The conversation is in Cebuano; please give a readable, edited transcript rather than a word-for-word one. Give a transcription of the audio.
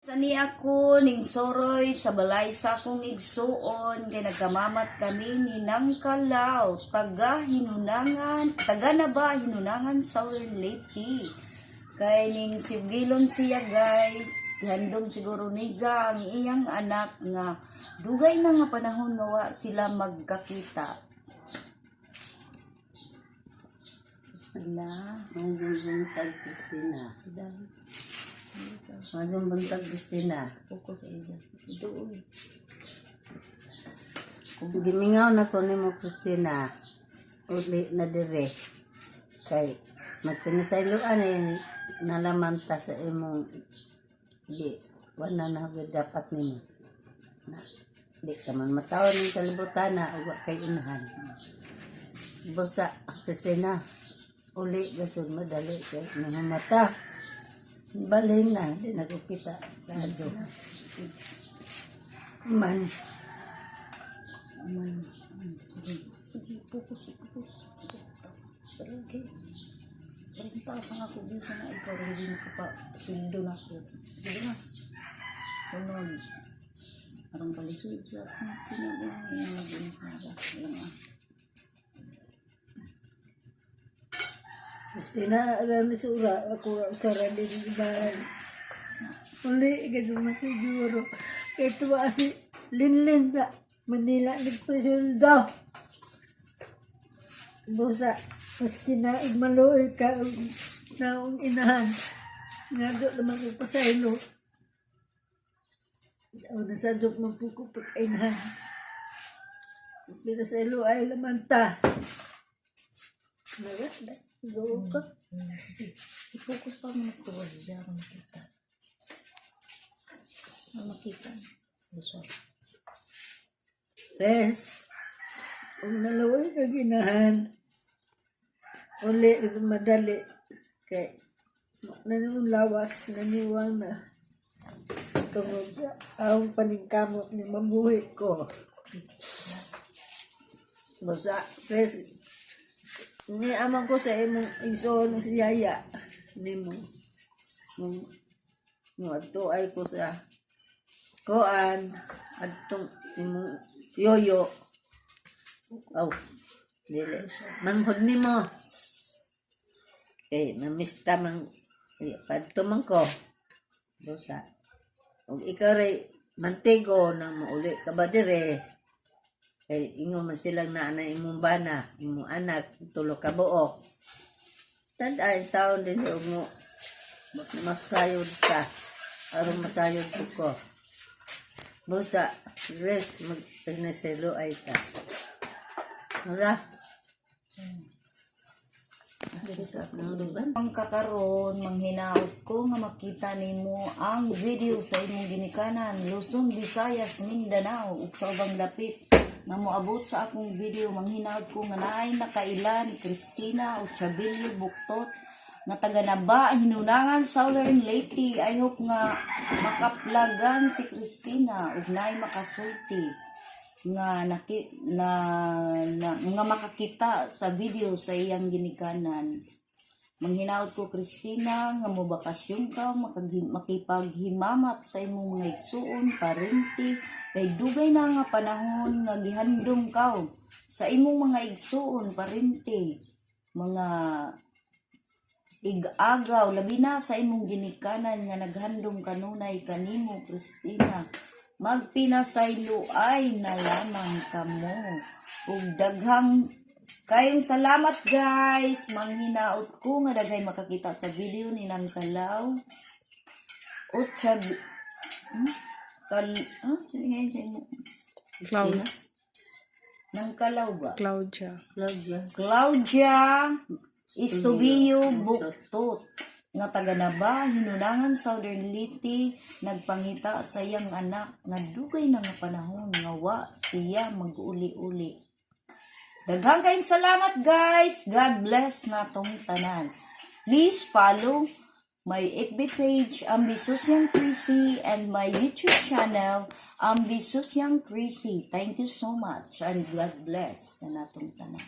Sani ako ning soroy sa balay sa akong igsuon kay nagkamamat kami ni Nang Kalaw, taga Hinunangan, taga na ba Hinunangan, Southern Leyte. Kay ning sigilon siya, guys, gihandom siguro niya ang iyang anak nga dugay na nga panahon nga wa sila magkakita. Christina, Maayong buntag, Christina. Dahil Maayong buntag, Christina. Focus sa iya. Doon. Gimingaw na ko nimo, Christina. Uli na dire. Kay magpinisayloan ay nalaman ta sa imong di wala na gyud dapat nimo. Na, di ka man mataon ng kalibutan na ug wa kay inahan. Busa, Christina. Uli gasod madali kay mata. Balhin na, di na ko kita sa adyo. Man, Man. Sige, sige, focus, focus. Okay. Parang taas ang ako bisa na ikaw rin hindi makapasweldo na ako. Sige na. Sunod. Parang kalisod sa akong pinagawa. Yan lang sa lang ah. Christina, rami sura ako sa rami ba. Uli gado matijuro. Kay tuwa si Linlin sa Manila nagpasuldo. Busa, Christina, maluoy ka og naong inahan. Nga do naman ko pasaylo. O nasadok man po ko pag-inahan. Pinasaylo ay lamanta. Naga, go ka. I-focus pa mo nagtuwa. Hindi ako makita. Ano makita? Busog. Tes, kung naluoy ka ginahan, uli ug madali kay nanong lawas naniwang na tungod sa ahong paningkamot ni mabuhi ko. Busa, Pres, ni amang ko sa imong igsoon si Yaya nimo. Nung mo adto ay ko sa kuan adtong imong yoyo. Aw, dili. Manghod nimo. Eh, mamista man eh, padto man ko. Busa. Ug ikaw ray mantigo nang mauli ka ba dire? Kay ingon man silang naa na imong bana, imong anak, tulo ka buok. Tad-ay taon din og mo masayod ka. Aron masayod ko ko. Busa, rest, magpinaselo ay ta. Wala. Dili sa ako. Nang dugan. Ang kakaron, manghinaot ko nga makita nimo ang video sa imong ginikanan, Luzon, Visayas, Mindanao, ug sa ubang dapit nga moabot sa akong video. Manghinaot ko nga naay nakailan Christina Ochabilio Buktot nga taga Naba, Hinunangan, Southern Leyte. I hope nga makaplagan si Christina ug naay makasulti nga naki, na, na nga makakita sa video sa iyang ginikanan. Manghinaot ko, Christina, nga mobakasyon ka, makipaghimamat sa imong mga igsuon, parente, kay dugay na nga panahon nga gihandom ka sa imong mga igsuon, parente, mga igagaw, labi na sa imong ginikanan nga naghandom kanunay kanimo, Christina. Magpinasayloay na lamang kamo. Ug daghang kayong salamat, guys. Manghinaot ko nga daghay makakita sa video ni Nang Kalaw. Ochab Kal ah, sino nga yun sa imo? Cloud, Nang Kalaw ba? Claudia. Claudia. Claudia Estobio Buktot nga taga Naba, Hinunangan, Southern Leyte, nagpangita sa iyang anak nga dugay na nga panahon nga wa siya mag-uli-uli. Daghang kayong salamat, guys. God bless natong tanan. Please follow my FB page, Ambisyosyang Chrissy, and my YouTube channel, Ambisyosyang Chrissy. Thank you so much and God bless na natong tanan.